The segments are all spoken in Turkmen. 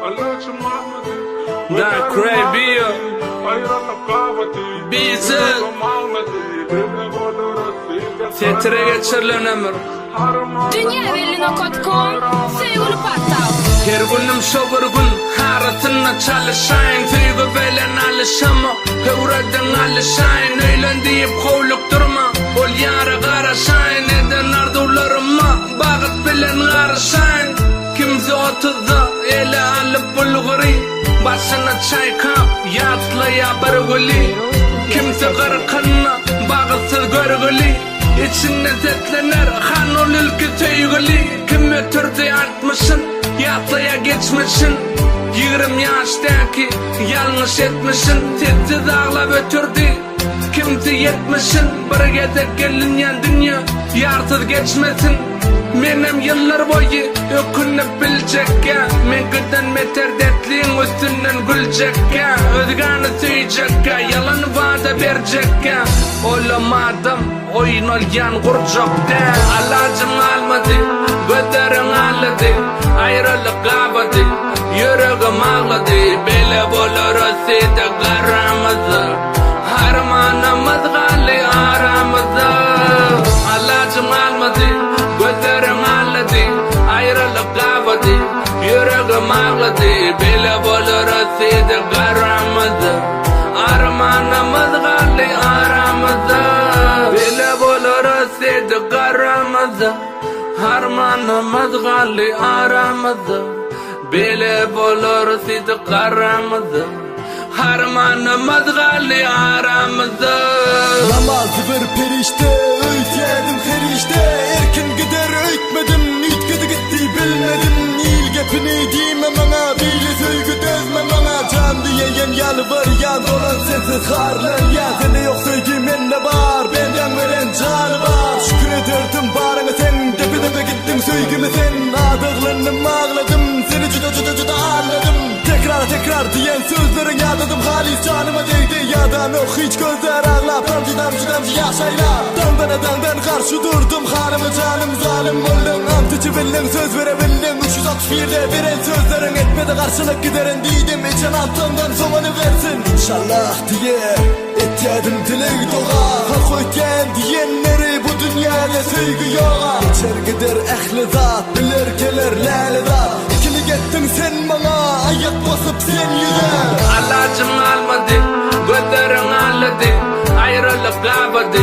Da Crabia Bize Setire geçirilen ömür. Dünýä belli nokat kom Söýgüli portal. Her günüm şo bir gün arasynda çalyşaýyn Söýgi bilen alyşamok höwreden alyşaýyn Öýlen diýip howlukdyrma ol ýara garaşaýyn Eden arzuwlaryma Bagt bilen garyşaýyn Kimsi otuzda ele alyp bulgury Başyny çaýkap ýatlaýa bir güli Kimsi gyrkynda bagtsyz görgüli Içinden seslener han ol ilki söýgüli Kim ötürdi altmyşyn ýatlaýa geçmişin Ýigrim ýaşdaky ýalňyş etmişin Sessiz aglap ötürdi Kimsi ýetmişin bir gezek gelinýän dünýe ýarsyz geçmesin Menem ýyllar boýy ökünip biljekkä Meňkiden beter dertliň üstünden güljekkä Özgäni söýjekkä ýalan wada berjekkä Olam adam oýnalýan gurjak däl Alajym galmady gözleriň allady Aýralyk gabady Ýüregim aglady Bele bolarys diýdi garamyzda Harmanymyz galdy aramyzda Alajym galmady Gözlerim allady Aýralyk gabady Ýüregim aglady Bele bolarys diýdi garamyzda Armanymyz galdy aramyzda Bele bolarys diýdi garamyzda Harmanymyz galdy aramyzda Bele bolarys diýdik garamyzda Harmanymyz galdy aramyzda. Namazly bir perişde Öýtýärdim serişde Erkin gider öýtmedim Üýtgedi gitdi bilmedim Il gepini diýme maňa Beýle söýgi dözme maňa Jan diýeýin ýalbarýan Dolan sensiz harlanýan Sende ýok söýgi mende bar Bendäň beren jany bar Şükür ederdim baryňa sen Depe-depe gitdiň söýgimi sen Adaglandym agladym Seni juda juda juda aldadym Tekrar tekrar diýen sözleriň ýadadym Halys janyma degdi ýadanok hiç gözler aglap Damjy damjy damjy ýaş aýlap Daňdana daňdan garşy durdum Hanymy janym zalym bolduň Ant içibildiň söz berebildiň 361-de beren sözleriň Etmedi garşylyk giderin diýdim Içen antyňdan soňuny bersin Inşallah diýe Etýädim dileg doga Halk öýtýän diýenleri bu dünýäde söýgi ýoga Geçer gider ähli zat biler geler läle zat Ikilik etdiň sen maňa aýak basyp sen ýüze. Alajym galmady, gözleriň allady, Aýralyk gabady,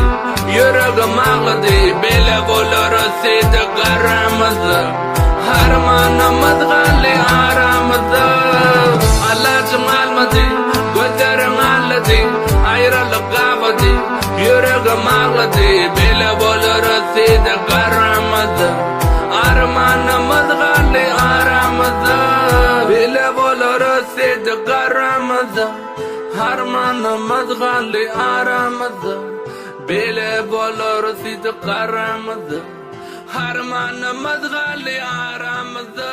ýüregim aglady, Bele bolarys diýdik aramyzda, Harmanymyz galdy aramyzda. Alajym galmady, gözleriň allady, Aýralyk gabady, ýüregim aglady, Bele bolarys diýdik aramyzda, Armanymyz galdy aramyzda. Bele bolarys diýdik aramyzda, Harmanymyz galdy aramyzda. Bele bolarys diýdik aramyzda, Harmanymyz galdy aramyzda.